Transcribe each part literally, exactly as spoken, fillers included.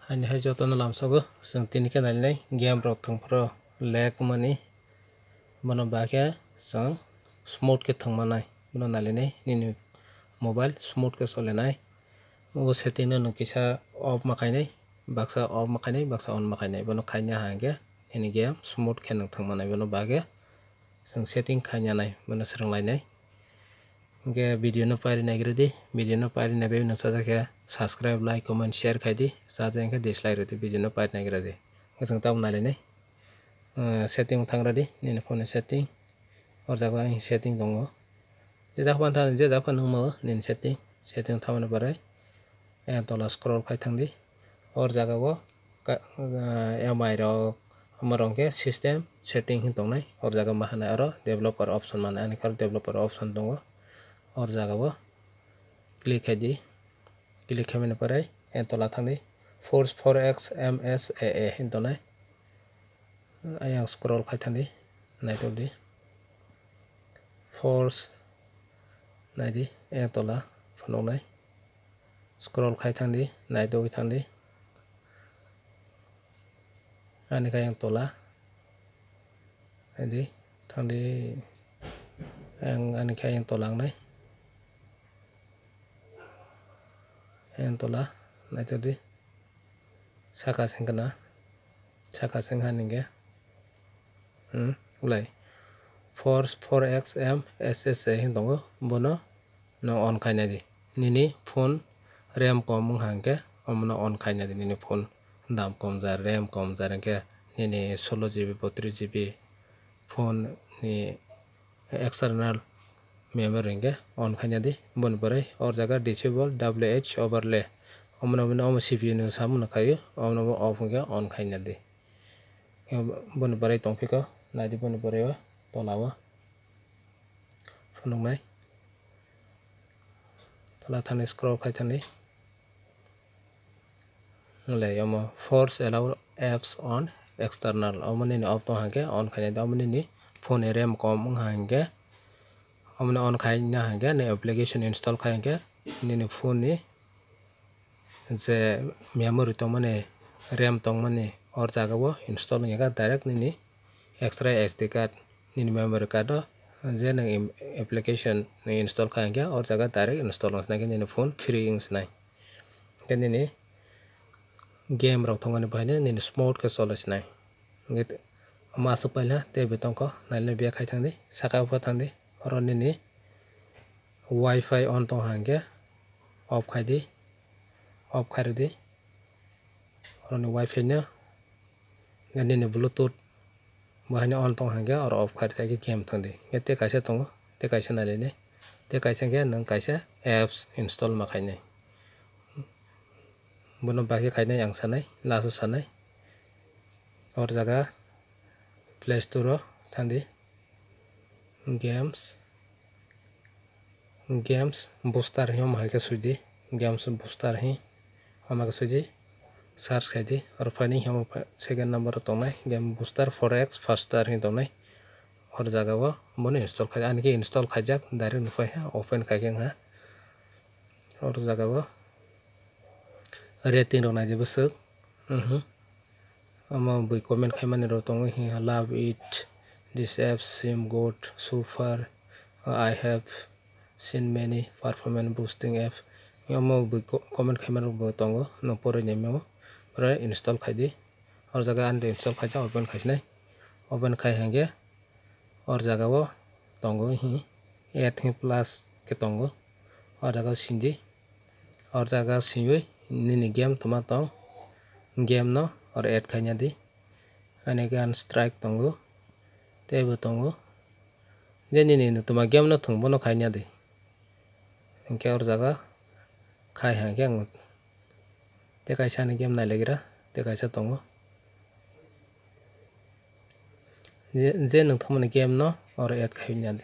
Haini hai jotono lamsogo, chwng tini khe nailinai game rok thwngphuru lag wngmani, bono ba khe chwng smooth khe thwngmanai, bono nailinai nini mobile smooth khe solinai. O setting no nwng kisa off ma khainai, baksa off ma khainai, baksa on ma khainai, bono khaina hwnkhe nini game smooth khe nwng thwngmanai, bono ba khe chwng setting khaina nai, bono swrwnglainai. Hwnkhe video no pairi naigradi, video no pairi naibai nang sajak khe subscribe, like, comment, share khaidi, sajak hwnkhe dislike rwdi, video no pairi naigradi. Hwnkhe chwng tabuk nailainai. Ah, setting thangradi, nini phone ni setting. Or jaga ang setting tongo. Je jak phan thani, je jak phan nungma nini setting, setting thamani barai. Ayang tola scroll khai thangdi. Or jaga o ka-, ah, M I rok, omo rok khe system setting hin tongnai. Or jaga ma hanai oro developer option manai, ani khe oro developer option tongo. Or jaga o click khai di. Click khaimani pore ayang tola thangdi. Force four X M S A A hin tongnai. Ayang scroll khai thangdi. Naitokdi. Force naidi, ayang tola phunuknai. Scroll khai thangdi, naitugwi thangdi. Ani khe ayang tola. Naidi, thangdi. Ayang, ani khe ayang tola wngnai. Ayang tola, naitugdi. Saka sengkana. Saka sengha ningkhe. Hmm, ulai. Four, four X M S S A hin tongo, bono no on khaina di. Nini phone RAM kom wngkha hwnkhe, omono on khaina di. Nini phone dam kom jar, RAM kom jar hwnkhe, nini solo G B, botris G B phone ni external memory hwnkhe on khaina di. Boni pore or jaga disable W H overlay. Omono, omono, omo C P U ni samung no khaio, omono bo off hwnkhe on khaina di. Boni bwrwi tongphiko, naidi boni bwrwi o tola o phunuknai. Tola thani scroll khai thani. Wngkha omo force allow apps on external. Omo nini off tong hwnkhe on khaina di. Omo nini phone ni RAM kom wngkha hwnkhe, omo ni on khaina hwnkhe, nini application install khai hwnkhe, nini phone ni je memory tongmani, RAM tongmani, or jaga o install wngya kha direct nini extra S D card, nini memory card o je nwng im-, application nwng install khai hwnkhe, or jaga direct install wng sinai khe nini phone free wng sinai. Hwnkhe nini game rok thwngmani bahaino nini smooth khe choli sinai. Hwnkhe omo aswk paila tei bo tongkho, nailai back khai thangdi, saka o pha thangdi, oro nini Wi-Fi on tong hwnkhe off khai di, off khai rwdi. Oroni Wi-Fi no nini Bluetooth bahaino on tong hwnkhe oro off khai rwdi, game thangdi. Hwnkhe tei kaisa tongo, tei kaisa nailainai, tei kaisa hwnkhe nwng kaisa apps install ma khainai. Bono bagwi khainai ang sanai, last o sanai. Or jaga Play Store o thangdi. Games, Games Booster hinwi omo hai khe suidi. Games Booster hinwi omo hai khe suidi. Search khaidi. Oro phaini hinwi omo second number o tongnai Game Booster four X Faster hinwi tongnai. Or jaga o bono install khai, ani khe install khaijak, direct nukphai ha, open khai khe wngkha. Or jaga o rating rok naidi bwswk. Mhm. Omo bui comment khaimani rok tongo, hinkhe love it, this app seem good, super, I have seen many performance boosting apps. Omo bui co-, comment khaimani rok bo tongo, no porwi naimao. Oro install khaidi. Or jaga ani install khaijak, open khaisinai. Open khai hwnkhe or jaga o tongo hi add hi plus khe tongo. O jaga o sindi. O jaga o swiwi nini game toma tong, game no oro add khaina di. Ani gan strike tongo, teibo tongo. Je nini toma game no thwng bono khaina di. Hinkhe o jaga khai hwnkhe ang tei kaisa ani game nailagira, tei kaisa tongo. Je, je nwng thwngmani game no oro add khaina di.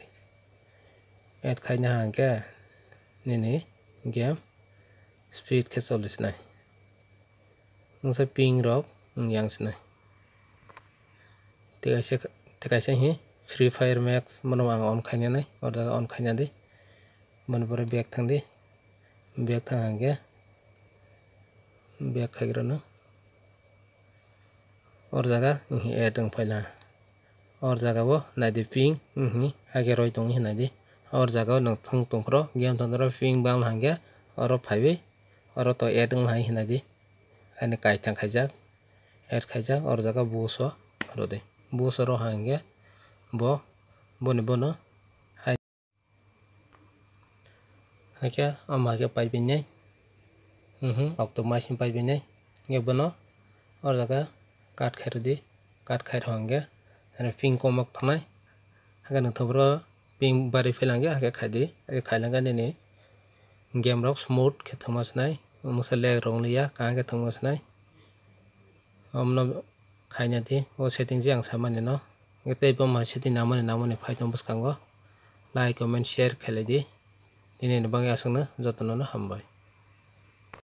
Add khaina hwnkhe nini game speed khe choli sinai. Wngsa ping rok wng yang sinai. Tei kaisa, tei kaisa hi Free Fire Max, bono ang on khaina nai, o jaga on khaina di. Boni pore back thang di. Back thang hwnkhe back khaigra no. Or jaga, mhm, add wng phaila. Or jaga o naidi ping, mhm, haikhe roi tongwi hinai di. Or jaga o nwng thwng tongphro, game thwngphro ping bangla hangkhe oro phaiwi oro to add wng hai hinai di. Ani kaithang khaijak, add khaijak, or jaga buso rodi. Buso ro hangkhe bo, boni bono hai. Haikhe omo haikhe paibinai. Mhm, okto maising paibinai. Hingkhe bono or jaga cut khairwdi. Cut khairw hangkhe, ani ping komok thangnai. Haikhe nwng thopro ping bari philangkhe, haikhe khaidi. Haikhe khailangkhe nini game rok smooth khe thwngma swnai. Mungsa lag rok wngya, kaham khe thwngma swnai. Omono khaina di, o setting je ang samani no. Tei bo ma setting namani, namani phai tong bwskango. Like, comment, share khailai di. Tini ni bagwi aswkno jotono no hambai.